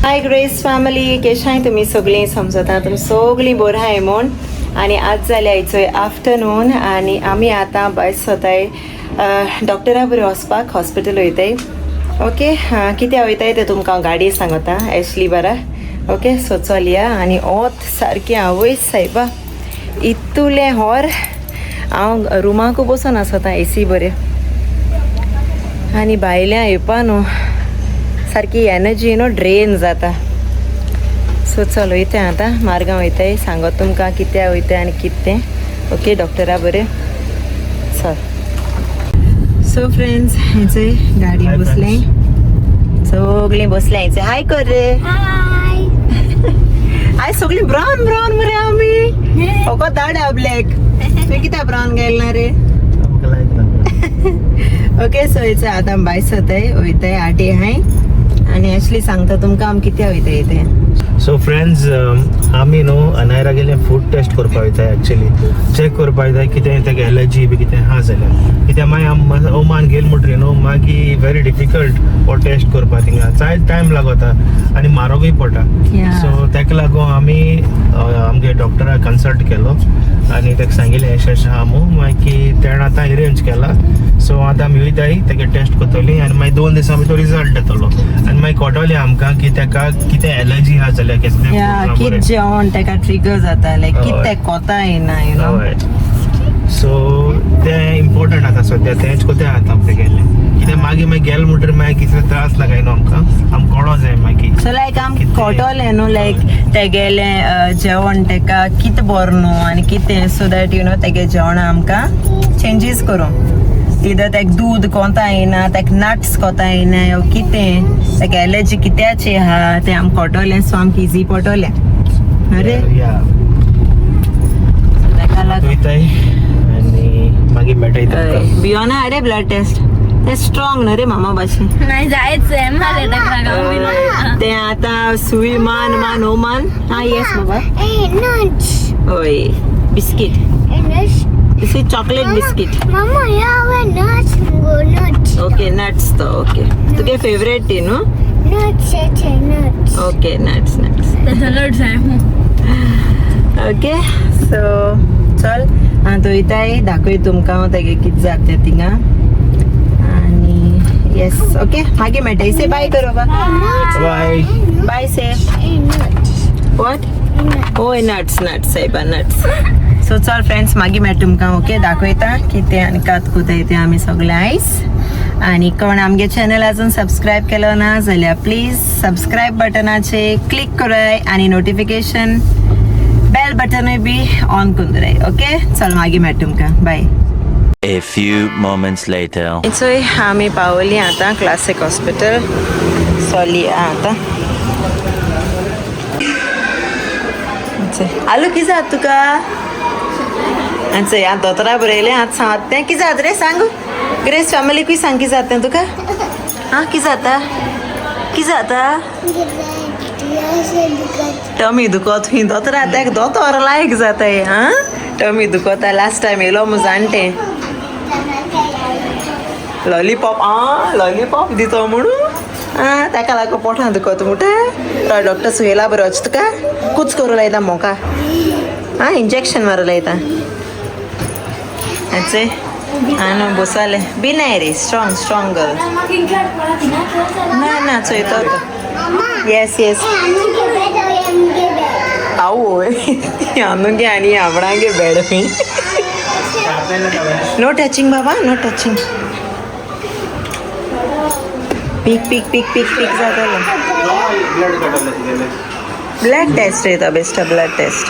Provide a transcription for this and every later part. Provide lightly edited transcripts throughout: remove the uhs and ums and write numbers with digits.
हाय grace family, केशाय तुमी सगळीं? समजता तुमी सगळीं बरीं आहाय म्हूण. आनी आज जाले आयचो आफ्टरनून आनी आमी आतां भायर सोताय डॉक्टरा बरें वचपाक, हॉस्पिटल वयताय. ओके, कित्याक वयताय तें तुमकां हांव गाडी सांगता एशली बरा. ओके, सो चलया. आनी ओत सारकें, आवय सायबा, इतुलें होर, हांव रुमाकू बसून आसता एसी बरें आनी भायल्यान येवपा न्हू सारकी एनर्जी न्हू ड्रेन जाता. सो चल वयता आतां, मार्गां वयताय, सांगत तुमकां कित्याक वयता आनी कितें तें. ओके, डॉक्टरा बरें चल. सो फ्रेंड्स, हेंचे गाडी Hi, बसले, सगळीं बसले. हेंचे हाय कर रे. हाय. हाय. सगळीं ब्रावन ब्रावन मरे आमी, फकत दाडा ब्लॅक. तुवें कित्याक ब्रावन गेल ना रे? आमकां लायक ना. ओके, सो हेचे आतां भायर सरताय, वयताय आटे हाय आनी एशली सांगता तुमकां आमी कित्याक वयताय तें. सो फ्रेंड्स, आमी न्हू अनायरा गेले फूड टेस्ट करपाक वयता. एक्चुली चॅक करपाक वयता कितें तेका एलर्जी बी कितें आहा जाल्यार. कित्याक मागीर आम ओमान गेल म्हणटरीर न्हू मागीर व्हेरी डिफिकल्ट हो टेस्ट करपाक. थिंगा जायत टायम लागता आनी म्हारगूय पडटा. सो तेका लागून आमी आमगे डॉक्टराक कन्सल्ट केलो आनी तेका सांगिलें अशें अशें आहा म्हूण. मागीर तेणें आतां अरेंज केला. सो आतां आमी वयताय, तेगे टेस्ट करतली आनी मागीर 2 दिसां भितर रिजल्ट येतलो आनी मागीर कळटलें आमकां की तेका कितें एलर्जी आहा जाल्यार कसलें. या, कित जेवण तेका ट्रिगर जाता, लायक कित तें कोता येना you know. हय, सो तें इम्पॉर्टंट आतां सद्या तेंच कोत्या आतां तेगेलें. कित्याक मागीर मागीर गेल म्हणटरीर मागीर कितले त्रास लागायना आमकां, आमकां कळो जाय मागीर. सो लायक आमकां कितें? कळटलें न्हू, लायक तेगेलें जेवण तेका कितें बरें न्हू आनी कितें, सो that you know तेगे जेवण आमकां चेंजीस करूं. इधर तेका दूद कोता येना, तेका नट्स कोता येना यो कितें, तेका एलर्जी कित्याची आहा तें आमकां कळटलें. सो आमकां इजी पडटलें अरे. या. तेका लागून वयताय आनी मागीर मेळटाय तुमकां. बियोना, अरे ब्लड टेस्ट ते स्ट्रॉंग न्हू रे मामा भाशेन. नाही, जायचंय मला डॉक्टरा. ते आतां सुई मान मान ओ मान. हा, येस बाबा. Nuts. होय, biscuit. Nuts. This is chocolate biscuit. Mama, यावे nuts go nuts. Okay, nuts तो ओके, तुगे फेवरेट ती न्हू. नट्स आहे nuts. Okay, nuts nuts. Nuts आहे. ओके, सो चल आतां वयताय, दाखय तुमकां हांव तेगे कितें जाता तें थिंगा. आनी येस, ओके, मागीर मेळटा. से बाय कर बाबा. बाय. बाय से. नट्स. What? होय, नट्स नट्स सायबा, नट्स. सो चल फ्रेंड्स, मागीर मेळटा तुमकां. ओके, दाखयता कितें आनी कात कुताय तें आमी सगळे आयज. आनी कोण आमगे चॅनल अजून सबस्क्रायब केलो ना जाल्यार प्लीज सबस्क्रायब बटनाचेर क्लिक कराय आनी नोटिफिकेशन बेल बटनूय बी ऑन करून दवराय. ओके, चल, मागीर मेळटा तुमकां. बाय. A few moments later. चोय, आमी पावली आतां क्लासीक हॉस्पिटल. सॉली आतां. आलू, कितें जाता तुका? आनी आतां दोतोरा बरयलें, आतां सांगत तें कितें जाता रे? सांग ग्रेस फॅमिलीकूय सांग, कितें जाता तें तुका? आं, कितें जाता, कितें जाता? टमी दुखत खंय दोतोरा? तेका दोतोर लायक जाताय. आं, टमी दुखता. लास्ट टायम येयलो मु जाणटें. लॉलीपॉप, आं, लॉलीपॉप दितो म्हणून. आं, ताका लागून पोटां दुखत म्हणटा. डॉक्टर सुयेला बरो वच तुका कुच करूं लायता मोका. आं, इंजेक्शन मारूं लायता. आचे आं, बसाले बी नाय रे. Strong strong girl. ना ना, चोयतो तो. येस येस. आवय, आनुगे आनी आपणागे बेड. नो टचिंग बाबा, no touching. पीक पीक पीक पीक पीक जातलें. ब्लड टेस्ट येता बेस्ट, ब्लड टेस्ट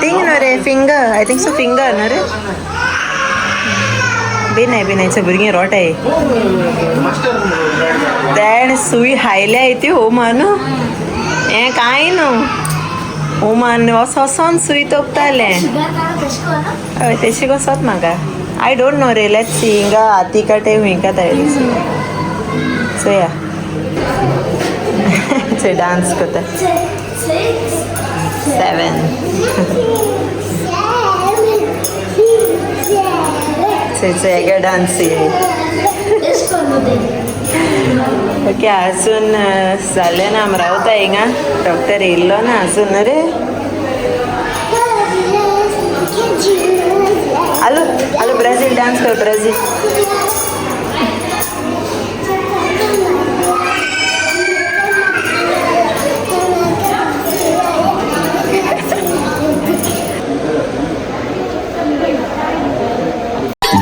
थिंग न्हू रे. Finger, I think so finger न्हू रे. बी नाय, बी नाय. भुरगीं रोटाय. तेणें सुई हायल्या ती हो मानू. हें कांय न्हू, ओमान वस वसोन सुई तोपतालें. हय, तेशी कसोत म्हाका I don't know रे. Let's see. हिंगा हाती काटे हुंयका तयारी चोया. चोय, डांस करता. सेवन. चोय चोय, हेगे डांस. ओके अजून जालें ना, आमी रावता हिंगा, डॉक्टर येयल्लो ना अजून रे. आलो आलो, ब्राझील डान्स कर, ब्राझील.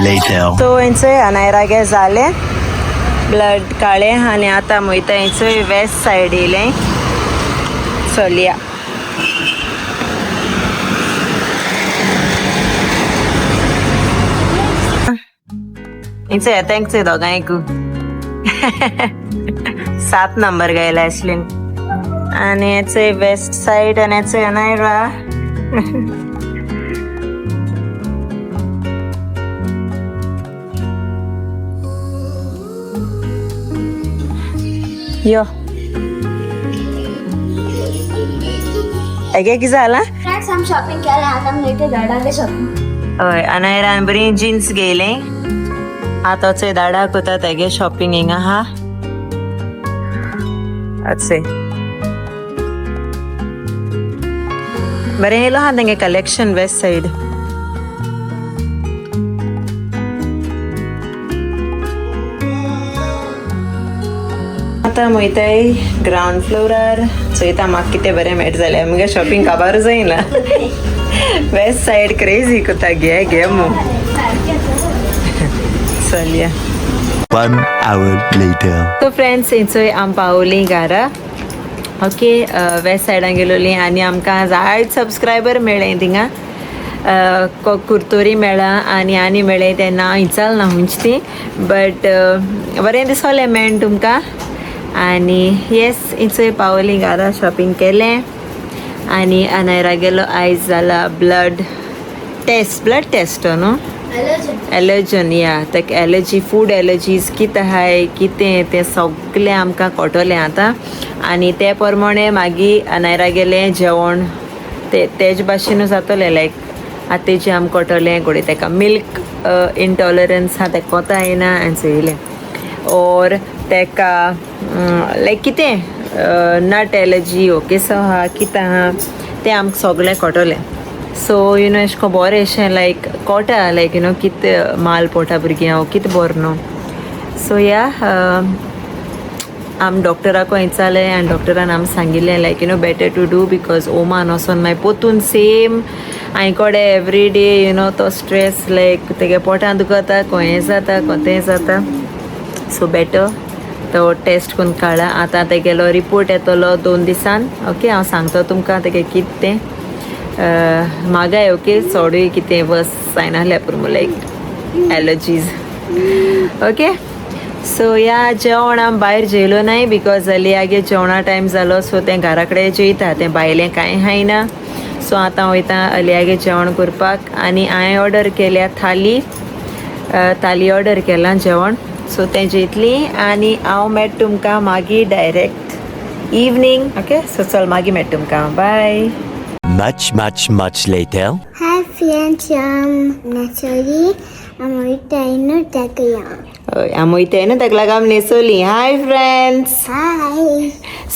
Later. तो हेंचोय अनायरागे जालें ब्लड काळें आनी आतां वयता हेंचोय वेस्ट सायड येयलें. चलया. हेंचोय तेंकचोय दोगांयकू 7 नंबर गायला आसलीन. आनी हेचोय वेस्ट सायड आनी हेचोय अनायरा. यो हेगे कितें जालां? फ्रेंड्स, आम शॉपिंग केलें, आतां आमी वयता दाडागे शॉपिंग. हय, अनायरान बरी जीन्स घेयलें. आतां चोय दाडाक वता तेगे शॉपिंग हिंगा आहा. आतां बरें येयलो आहा तेंगे कलेक्शन वेस्ट सायड. आतां वयताय ग्रावंड फ्लोरार, चोयता म्हाका कितें बरें मेळटा जाल्यार. आमगे शॉपिंग काबार जायना. वेस्ट सायड क्रेजी कोता, घे घे मू. चलया. 1 hour later. So friends, हेंचोय आम पावली घरा. ओके, वेस्ट सायडान गेलोली आनी आमकां जायत सबस्क्रायबर मेळ्ळे थिंगा. कुर्तोरी मेळ्ळा आनी आनी मेळ्ळे, तें नांव विचारलें ना खंयची ती, बट बरें दिसोलें मेळ्ळें तुमकां. आनी येस, हेंचोय पावली घरा, शॉपिंग केलें आनी अनायरा गेलो आयज जाला ब्लड टेस्ट. ब्लड टेस्ट न्हू, एलर्जन या ताका एलर्जी, फूड एलर्जीज कितें आहाय कितें तें सगळें आमकां कळटलें आतां. आनी ते प्रमाणे मागीर अनायरा गेलें जेवण ते तेज भाशेनूच जातलें. लायक आतां तेजें आमकां कळटलें घोडये ताका मिल्क इंटॉलरन्स आहा, तेका कोता येना आनी चोयलें, ओर ताका लायक कितें नट एलर्जी ओ केसो आहा कितें आहा तें आमकां सगळें कळटलें. सो you know एशें कोन्न बरें अशें लायक कोटा लायक you know कितें माल पोटा भुरग्यां कितें बरें न्हू. सो या, आम डॉक्टराक विचारलें आनी डॉक्टरान आम सांगिल्लें like you know better to do because Oman वचोन मागीर पोतून सेम हांय कोडे एवरी डे you know तो स्ट्रेस लायक तेगे पोटां दुखता, खंय जाता कोतें जाता. सो बेटर तो टेस्ट करून काडला. आतां तेगेलो रिपोर्ट येतलो 2 दिसान. ओके, हांव सांगता तुमकां तेगे कितें तें मागाय. ओके, चडूय कितें वस जायना पुरो लायक एलर्जीज. ओके, सो या जेवण आम भायर जेयलो नाय because अलियागे जेवणा टायम जालो. सो तें घरा कडेन जेयता, तें भायलें कांय खायना. सो आतां वयता अलियागे जेवण करपाक आनी हांवें ऑर्डर केल्या थाली, थाली ऑर्डर केलां जेवण. सो तें जेयतली आनी हांव मेळटा तुमकां मागीर डायरेक्ट इवनींग. ओके, सो चल मागीर मेळटा तुमकां. बाय. Much, much, much later. Hi friends, I'm Natalie. I'm वयता ताका. हय, आम वयताय न्हू ताका लागून आमी न्हेसोली. Hi friends. हाय.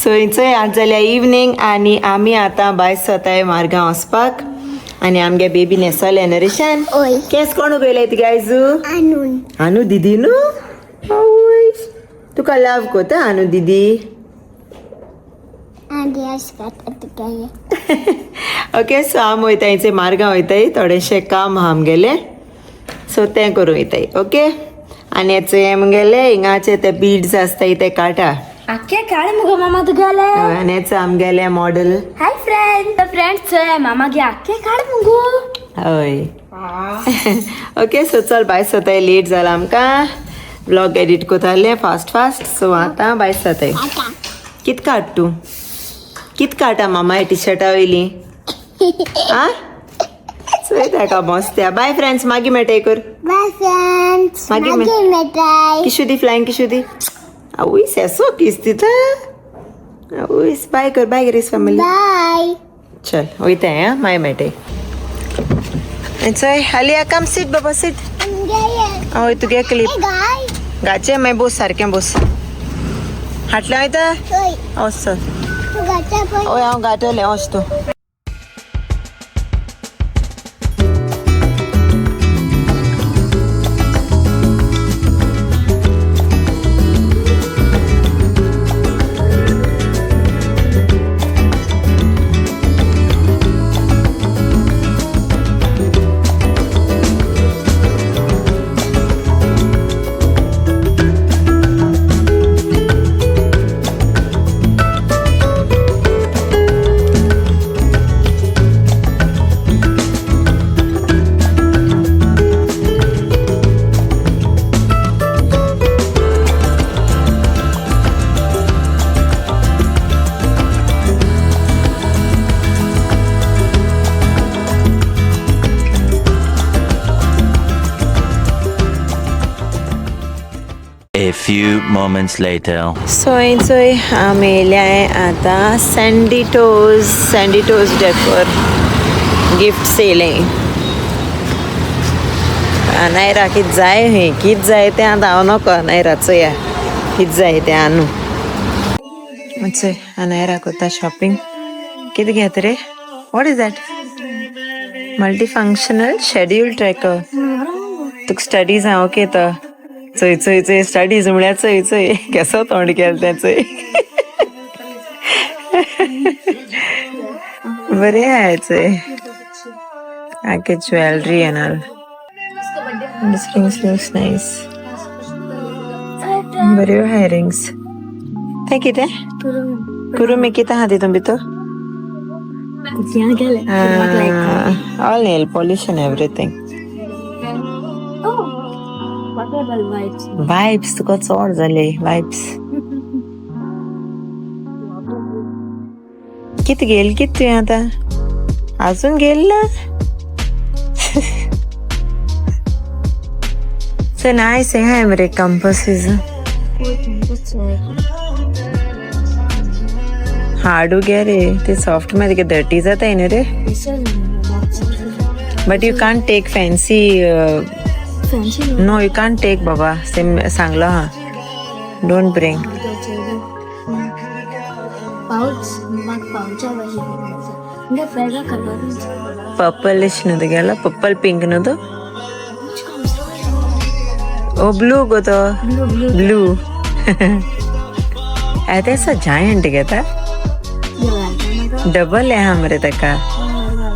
सो हेंचोय आज जाल्या इवनींग आनी आमी आतां भायर सोताय मार्गांव वचपाक आनी आमगे बेबी न्हेसोलें नरेशान. ओय. केस कोण उगयले तुगे आयजू? आनून. आनू दिदी न्हू? आवय, तुका लव कोता आनू दिदी. ओके, सो आम वयताय हेंचे मार्गां वयताय, थोडेशें काम आहा आमगेलें, सो तें करूं वयताय. ओके, आनी हेचे आमगेले हिंगाचे ते बीड्स आसताय ते काटा. आख्खे काळ मुगो मामा तुगेले. आनी हेचो आमगेले मॉडल. Hi friend. फ्रेंड्स, चोय मामा गे आख्खे काळ मुगो. हय. ओके, सो चल भायर सोताय, लेट जाला आमकां. व्लॉग एडिट कोताले फास्ट फास्ट. सो आतां भायर सोताय. कित काड तूं? कित काडटा मामा हे टिशर्टा वयली? आ चोय ताका मस्त्या. बाय फ्रेंड्स, मागीर मेळटा कर. बाय फ्रेंड्स, मागीर मागीर मेळटाय. किशू दी, फ्लायंग किशू दी. आवय, सेसो किस दिता. आवय, बाय कर, बाय ग्रेस फॅमिली. बाय. चल वयताय. आं, मागीर मेळटाय. चोय आलिया, कम सीट बाबा, सीट. हय, तुगे क्लिप गाचे मागीर बोस, सारकें बोस. हाटल्या वयता? वच चल. हय हांव गाठोलें, वच तूं. A few moments later. सोय चोय आमी येयल्याय आतां सँडिटोज, सँडिटोज डेकोर गिफ्ट्स येयले. नायरा कित जाय खंय, कित जाय तें आतां हांव नको. नायरा चोया कित जाय तें आनू. चोय नायरा कोता शॉपिंग. कितें घेता रे? What is that? Multi functional schedule tracker. तुका स्टडीज आहा ओके तो चोय चोय चोय स्टडीज म्हळ्यार चोय चोय केसो तोंड केलें तें चोय. बरें आहा चोय. आगे jewellery and all. This rings looks nice. बऱ्यो आहा रिंग्स. तें कितें कुरुमी कितें आहा तितून भितर? All nail polish and everything. Vibes तुका चड जाले वायब्स. कित घेयल कित तुवें आतां? आजून घेयल ना? So nice आहाय मरे कंपसीज. हार्ड गे रे ते सॉफ्ट मागीर डर्टी जाताय न्हू रे. But you can't take fancy. No, you can't take Baba. Same सांगलो हा, don't bring. Purplish न्हू तुगेलो, पर्पल पिंक न्हू तो? ओ ब्लू गो तो, ब्लू. तेसो जायंट घेता, डबल आहा मरे ताका.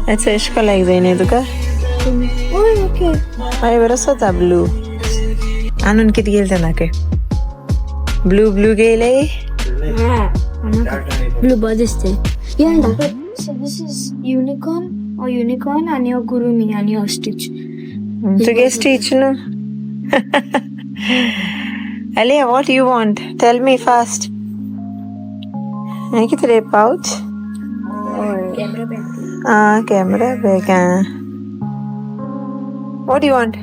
अच्छा एशको लायक जाय न्ही तुका? हय बरो जाता ब्लू. आणून कित गेल तें नाके? ब्लू ब्लू गेले. ब्लू बरें दिसते. So this is unicorn or unicorn आणि गुरुमी आणि ऑस्ट्रिच. तुगे स्टिच न्हू. Alia, what you want? Tell me fast. कितें रे pouch? Ah, camera bag. Ah. What do you want?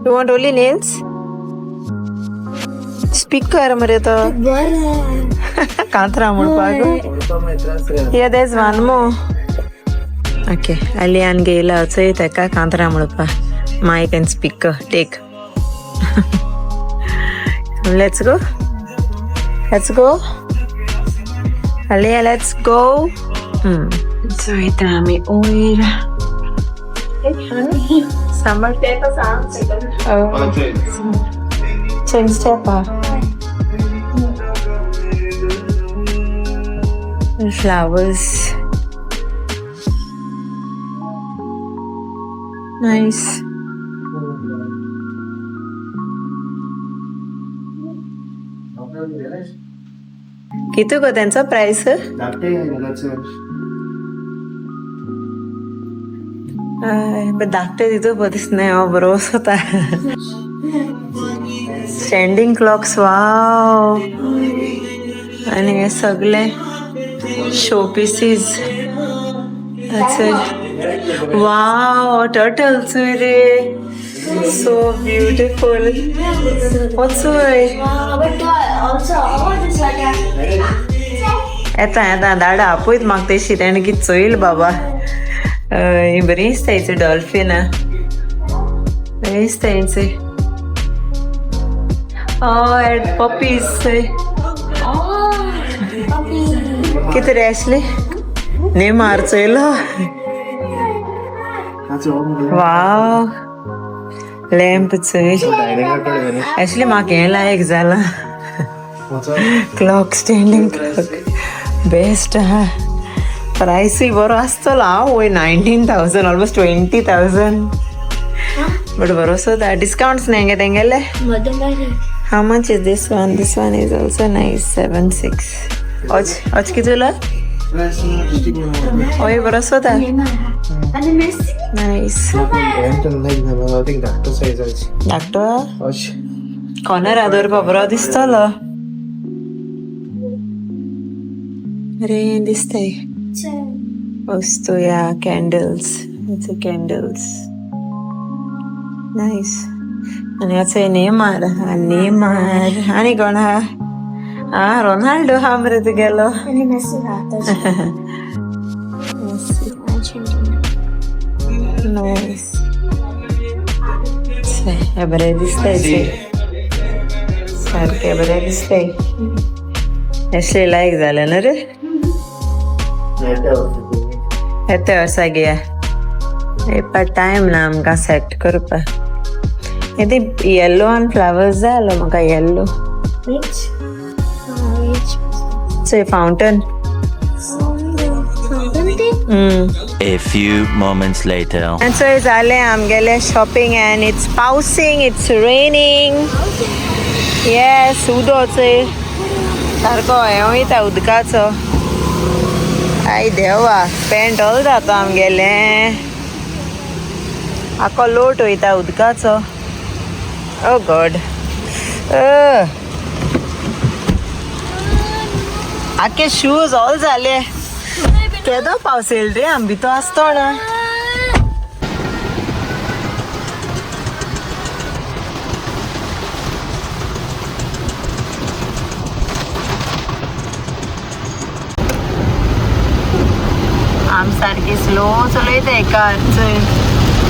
You want only nails? Speaker मरे तो. बरं. कांतरा म्हणपाक. Yeah, there's one more. Okay, अलियान गेला चोय ताका कांतरा म्हणपाक. Mic and speaker. Take. Let's go. Let's go. Alia, let's go. So ito आमी oil. Sambar. Oh. Change step ah. Flowers. Nice. किती गो त्यांचा प्राइस? धाकटे तितू बरें दिसना हांव बरो होता. स्टँडिंग क्लॉक्स, वाव. आणि हे सगळे शो पिसीस. वाव, टर्टल्स रे, सो ब्युटिफुल. वचूय येता येता दाडा आपयत म्हाका तेशी तेणें कितें चोयल बाबा. ही बरी दिसता हिची डॉल्फिन, बरी दिसता हिची. हय, पपीज. कितें रे आसली नेमार चोयलो. वाव, लॅम्प चोय. ऍक्च्युली म्हाका हें लायक जालां. क्लॉक, स्टँडींग क्लॉक बेस्ट आहा. प्रायसूय बरो आसतलो. हांव वय 19,000, ऑलमोस्ट 20,000, बट बरो सोदा. डिस्कावंट्स न्ही गे तेंगेले. How much is this one? This one is also nice. 7,600. Och, och कितुला? ओय बरो सोदा. नायस. धाकटो कॉर्नर दवरपा बरो दिसतलो रे. दिसतय वस्तू या कॅन्डल्स. It's candles, nice. आनी आतां नेमार हा. नेमार आनी कोण हा? आ, रोनाल्डो हा मरे तुगेलो. आनी मेसी हा. अर्जेंटिना. नायस. हे बरें दिसतंय, सारकें बरें दिसतंय. एशे लायक जालें ना रे. येता वर्सा घेया. येवपा टायम ना आमकां सेट करपाक. हे येल्लो आनी फ्लावर्स जाय आसलो म्हाका, येल्लो. Which? Which? चोय, फावंटन. Fountain ते? A few moments later. आनी चोय, जालें आमगेलें shopping and it's पावसिंग, it's raining. Yes, उदो चोय सारको हें वयता उदकाचो. I देवा, पेंट ऑल जाता आमगेलें. आखो लोट वयता उदकाचो. ओ गॉड, आखे शूज ऑल जाले. केदो पावस येयल रे, आमी भितर आसतो ना. आम सारकी स्लो चलयता कार. चोय,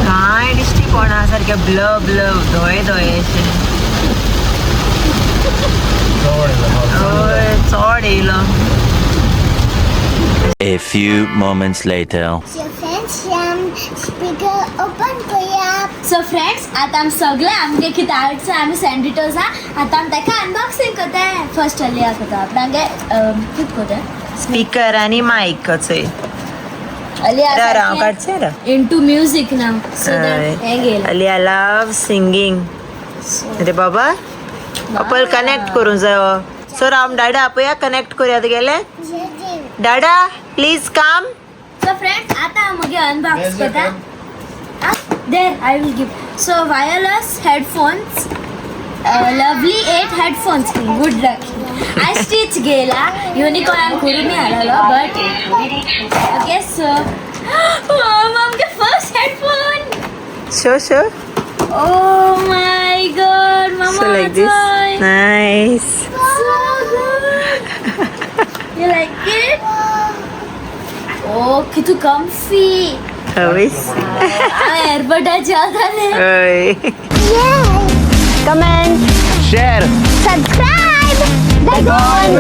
कांय दिश्टी पडना, सारकें ब्ल ब्ल, धोये धोये अशें. हय, चड येयलो. A few moments later. So friends, speaker open करूया. सो फ्रेंड्स, आता आम सगळे आमगे कितें आर्ट्स आमी सँडिटोज हा. आतां आमी ताका अनबॉक्सिंग करता. फर्स्ट अलिया करता, आपणागे कितें करता. स्पीकर आनी मायक चोय. अलिया राव, काडचें रा. इंटू म्युजीक ना, सो that हें गेलें. अलिया लव सिंगींग रे बाबा. अपल कनेक्ट करूं जायो. सो राम डाडा आपया कनेक्ट करूया तुगेले. डाडा, please come. So friends, आता हांव मुगे अनबॉक्स करता. There, I will give. So wireless headphones, lovely 8 headphones. Good luck. I stitch गेला युनिकॉर्न कुरुमी हाडलो, बट ओके. सो आमगे first headphone. Show, show. Oh my God, mama. So like this. Nice. So good. You like it? Oh, कितू comfy. हवीस. एअरबडाचे जाले. हय. Comment, Share. Subscribe. The Goan.